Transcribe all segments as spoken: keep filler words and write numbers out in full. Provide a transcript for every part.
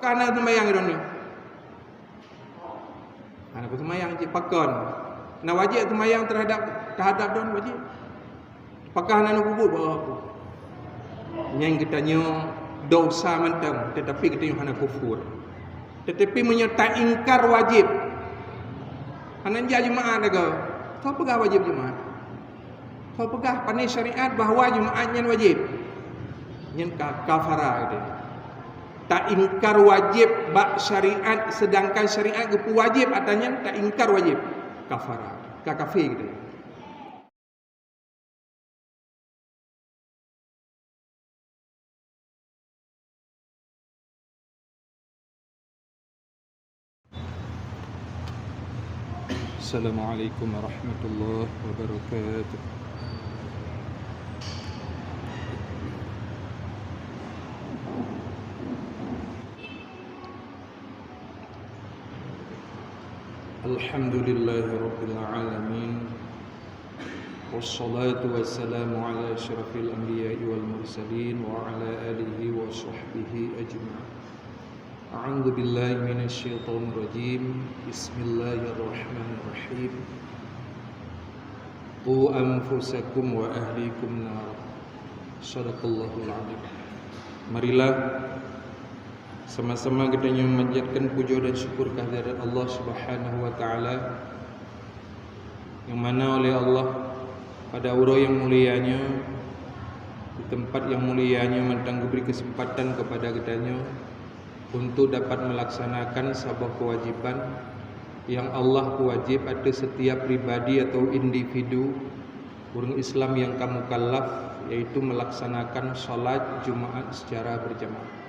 Pakon na seumayang droeneuh? Hana ku seumayang cit pakon. Na wajéb seumayang terhadap, terhadap droeneuh wajéb. Pakon hana peubuet bak aku. Nyan geutanyoe dosa mantong, tetapi geutanyoe hana kufur. Tetapi meunyoe taingkar wajéb, hana jak Jumaat lagèe, soe peugah wajéb Jumaat? Soe peugah pané syariat bahwa Jumaat nyan wajéb? Nyan ka, kafara geutanyoe. Taingkar wajéb bak syariat, sedangkan syariat geupeuwajéb atas nyan, taingkar wajéb. Kafara. Ka kafé geutanyoe. Assalamualaikum warahmatullahi wabarakatuh. Alhamdulillahirabbil alamin. Wassalatu wassalamu ala asyrafil anbiya'i wal mursalin wa ala alihi wa sahbihi ajma'in. A'udzu billahi minasy syaithanir rajim. Bismillahirrahmanirrahim. Qu anfusakum wa ahlikum nara. Shadaqallahul adzim. Marilah sama-sama geutanyoe manjatkan puja dan syukur kehadirat Allah Subhanahu wa Ta'ala, nyang mana oleh Allah pada uroe nyang mulia nyoe, di teumpat nyang mulia nyoe mantong geubri keuseumpatan keupada geutanyoe untuk dapat meulaksanakan saboh keuwajéban nyang Allah peuwajéb ateueh setiap pribadi atau individu ureuëng Islam nyang ka mukallaf, yaitu meulaksanakan salat Jumaat secara berjamaah.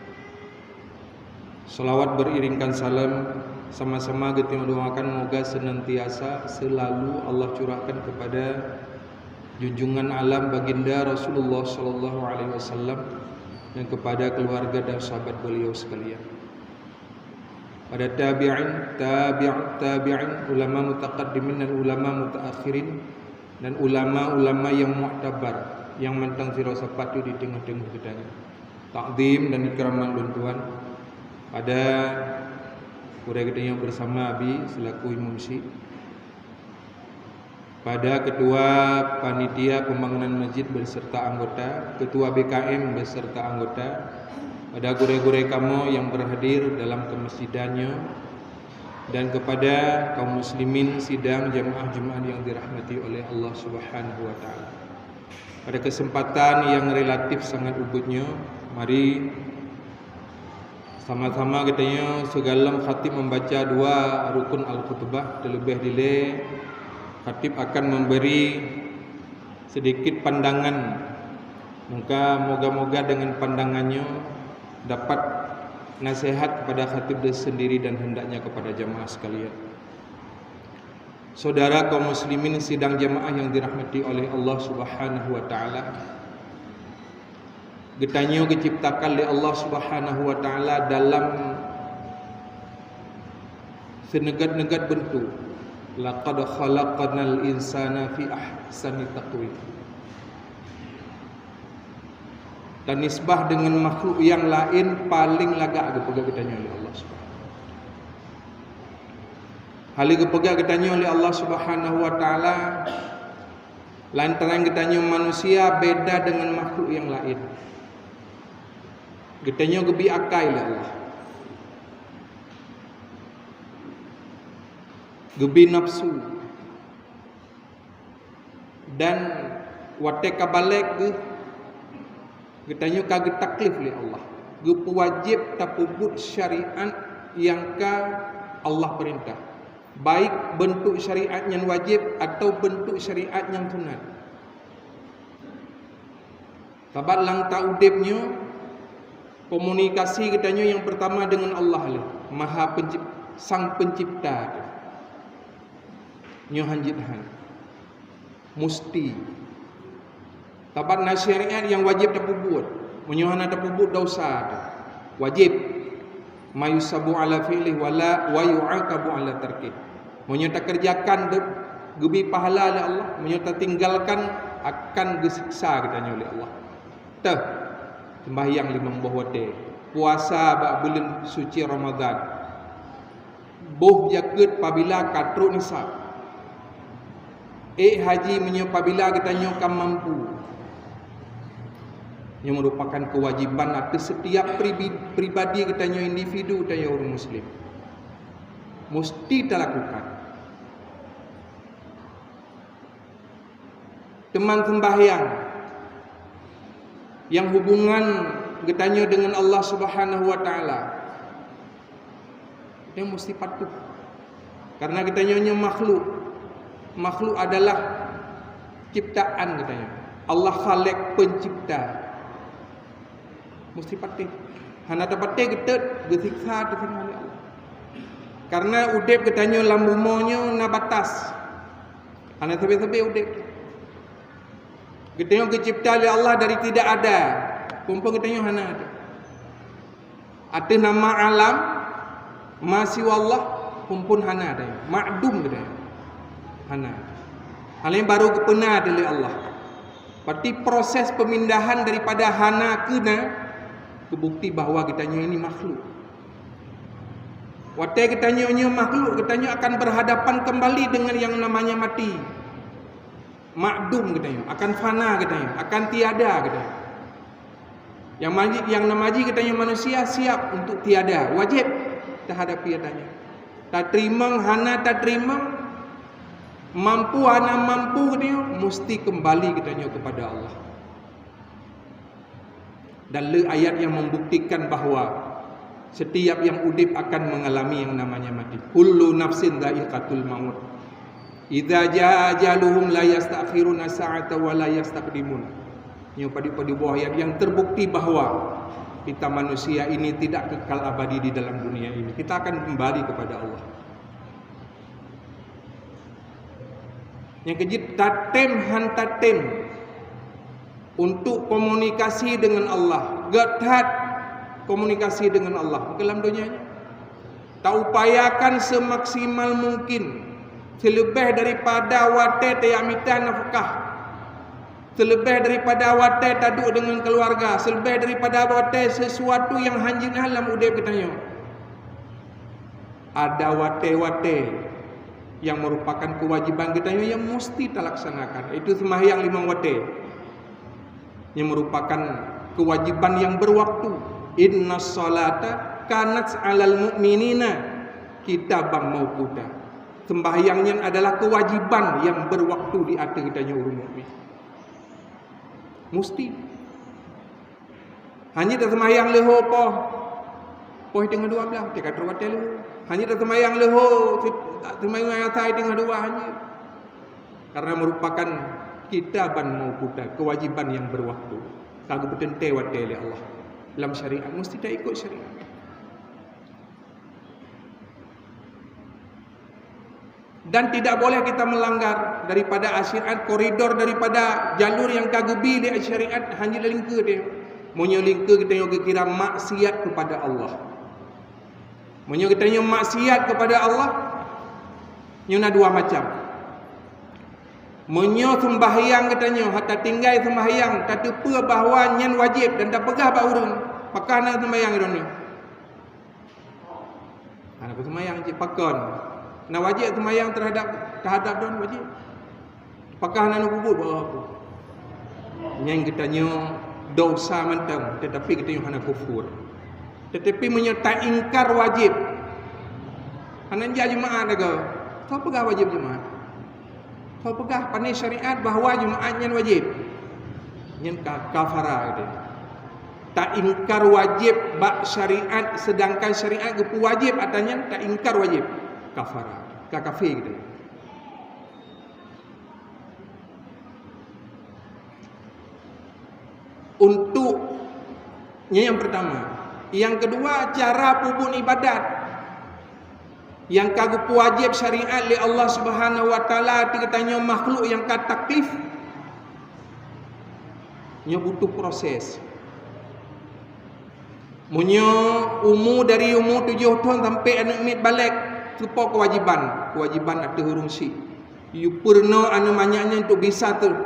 Salawat beriringkan salam sama-sama geutanyoe doakan moga senantiasa selalu Allah curahkan kepada junjungan alam baginda Rasulullah sallallahu alaihi wasallam dan kepada keluarga dan sahabat beliau sekalian. Pada tabi'in, tabi'ut tabi'in, ulama mutaqaddimin dan ulama mutaakhirin, dan ulama-ulama yang muktabar, yang mantong sidroe sapat di teungoh-teungoh geutanyoe. Takzim dan ikraman lôn tuan pada gurée geutanyoe bersama Abi selaku imum syik, pada ketua panitia pembangunan masjid beserta anggota, ketua B K M beserta anggota, pada gurée-gurée kamoe yang berhadir dalam kemasjidan nyoe, dan kepada kaum muslimin sidang jamaah Jumaat yang dirahmati oleh Allah Subhanahu wa Ta'ala. Pada kesempatan yang relatif sangat ubit nyoe, mari sama-sama geutanyoe sigohlom khatib membaca dua rukun al-khutbah, terlebih dilée khatib akan memberi sedikit pandangan. Maka moga-moga dengan pandangan nyoe dapat nasihat kepada khatib sendiri dan hendaknya kepada jamaah sekalian. Saudara kaum muslimin sidang jamaah yang dirahmati oleh Allah Subhanahu wa Ta'ala, geutanyoe geuciptakan lé Allah Subhanahu wa Ta'ala dalam seuneugét-neugét beuntuk. Laqad khalaqnal insana fi ahsani taqwim. Dan nisbah dengan makhluk yang laén paleng lagak geupeugah geutanyoe lé Allah Subhanahu. Hal geupeugah geutanyoe lé Allah Subhanahu wa Ta'ala, lantaran geutanyoe manusia beda dengan makhluk yang laén. Geutanyoe geubi akai lé Allah. Geubi nafsu. Dan watée ka balek geuh, geutanyoe ka geutaklif lé Allah, geupeuwajéb tapeubuet syariat nyang ka Allah peurintah, baik beuntuk syariat nyang wajéb atawa beuntuk syariat nyang sunat. Sabab lam ta udeb nyoe, komunikasi geutanyoe nyang peurtama deungon Allah lé, Maha Pencip-, Sang Pencipta teuh. Nyoe hanjeuet han. Musti. Sabab na syariat nyang wajéb tapeubuet. Meunyoe hana tapeubuet, desya teuh. Wajéb. Ma yusabu ala fi'lih wa la, wa yu'aqabu ala tarkih. Meunyoe takeureujakan, de-, geubi pahala lé Allah, meunyoe tatinggalkan, akan geuseksa geutanyoe lé Allah. Teuh, seumbahyang limong boh watée. Puasa bak buleuen suci Ramadan. Boh jakeuet pabila ka trok nisab. Ék haji meunyoe pabila geutanyoe ka mampu. Nyoe meurupakan keuwajiban ateueh setiap pribi-, pribadi geutanyoe, individu geutanyoe ureuëng muslim. Musti talakukan. Teuma seumbahyang nyang hubungan geutanyoe deungon Allah Subhanahu wa Taala, geutanyoe musti patuh. Karena geutanyoe nyoe makhluk. Makhluk adalah ciptaan geutanyoe. Allah Khalik, pencipta. Musti patuh. Hana tapatéh geutot, geusiksa teuh singoh lé Allah. Karena udeb geutanyoe lam bumoe nyoe na batas. Hana sabe-sabe udeb. Geutanyoe geucipta lé Allah dari tidak ada. Phon-phon geutanyoe hana ada. Ateueh nama alam, ma siwa Allah, phon-phon hana ada. Ma'dum geutanyoe. Hana. Hal nyan baru geupeuna lé Allah. Berarti proses pemindahan daripada hana keu na, teubukti bahwa geutanyoe ini makhluk. Watée geutanyoe nyoe makhluk, geutanyoe akan berhadapan kembali dengan yang namanya mati. Ma'dum geutanyoe, akan fana geutanyoe, akan tiada geutanyoe. Nyang maji, nyang na maji geutanyoe manusia siap untuk tiada, wajéb tahadapi geutanyoe. Tateurimong hana tateurimong, mampu hana mampu geutanyoe, musti kembali geutanyoe kepada Allah. Dan le ayat yang membuktikan bahwa setiap yang udeb akan mengalami yang namanya mati. Kullu nafsin dha'iqatul maut. Idza jaa ajaluhum la yastakhiruna sa'ata wa la yastaqdimun. Nyoe padub-padub boh ayat yang terbukti bahwa kita manusia ini tidak kekal abadi di dalam dunia ini. Kita akan kembali kepada Allah. Nyang keujeuet, tatem han tatem untuk komunikasi dengan Allah. Gét that komunikasi dengan Allah. Mungkin lam donya nyoe. Taupayakan semaksimal mungkin, seuleubeh daripada watée tajak mita nafkah, seuleubeh daripada watée taduek deungon keuluwarga, seuleubeh daripada watée sesuatu nyang hanjeut na lam udeb geutanyoe. Ada watée-watée nyang meurupakan keuwajéban geutanyoe nyang musti talaksanakan, yaitu seumahyang limong watée. Nyang meurupakan keuwajéban nyang beuwaktu. Innas salata kanat 'alal mu'minina kitaban mauquta. Seumbahyang nyan adalah keuwajéban nyang beuwaktu di ateueh geutanyoe ureuëng mukmin. Musti. Hana jeuet taseumayang leuho poh, poh teungoh dua blaih, teuka trok watée leuho. Hana jeuet taseumayang leuho, taseumayang asai teungoh dua, hana jeuet. Karena merupakan kitaban mauquta, kewajiban yang berwaktu. Ka geupeuteuntée watée lé Allah. Lam syariat, mesti taikot syariat. Dan tidak boleh kita melanggar daripada syariat, koridor daripada jalur nyang ka geubi lé syariat, hana jeuet lingkeue teuh. Meunyoe lingkeue, geutanyoe geukira maksiat kepada Allah. Meunyoe geutanyoe maksiat kepada Allah, nyoe na dua macam. Meunyoe seumbahyang geutanyoe, hana tinggai seumbahyang, tateupeue bahwa nyan wajéb dan tapeugah bak ureuëng, "Pakon hana seumbahyang droeneuh?" Hana kuseumayang cit, pakon? Na wajéb seumayang terhadap, terhadap droen wajéb. Pakon hana neupubuet bak aku? Nyan geutanyoe desya mantong, tetapi geutanyoe hana kufur. Tetapi meunyoe taingkar wajéb, hana jak jeumaat lagée, soe peugah wajéb jeumaat? Soe peugah pane syariat bahwa jeumaat nyan wajéb? Nyan ka, kafara geutanyoe. Taingkar wajéb bak syariat, sedangkan syariat geupeuwajéb atas nyan, taingkar wajéb. Kafara. Ka kafé geutanyoe. Untuk, nyan nyang pertama. Yang kedua, cara peubuet ibadat nyang ka geupeuwajéb syariat lé Allah Subhanahu wa Taala ateueh geutanyoe makhluk nyang ka taklif, nyoe butuh proses. Meunyoe umu dari umu tujoh thon sampai aneuëk miet balek, teupeue kewajiban, kewajiban ateueh ureuëng syik. Yue peurunoe aneuëk manyak nyan untuk bisa ter-,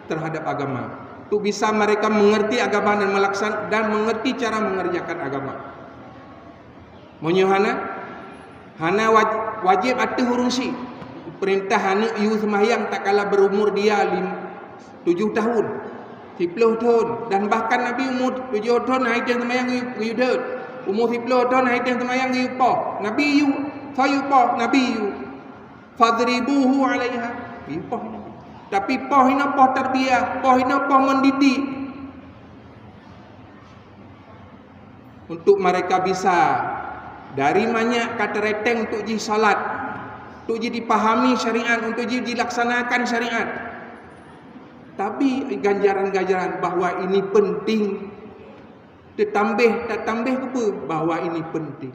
terhadap agama. Untuk bisa mereka mengerti agama dan melaksan-, dan mengerti cara mengerjakan agama. Meunyoe hana, hana waj-, wajéb ateueh ureuëng syiek. Peurintah aneuk yue seumahyang tatkala berumur dia lim-, tujoh tahun, siplôh thon, dan bahkan Nabi umur tujoh thon hai teuh seumahyang geuyue, geuyue deuet. Umur siplôh thon hai teuh seumahyang geuyue poh. Nabi yue, soe yue poh, Nabi yue. Fadribuhu alaiha. Geuyue poh Nabi. Tapi poh inoe poh tarbiyah, poh inoe poh mendidik. Untuk mereka bisa dari manyak ka teureteng untuk jih salat, untuk jih dipahami syariat, untuk jih dilaksanakan syariat. Tapi ganjaran-ganjaran bahwa ini penting, teutambah, tatambah keupeu bahwa ini penting.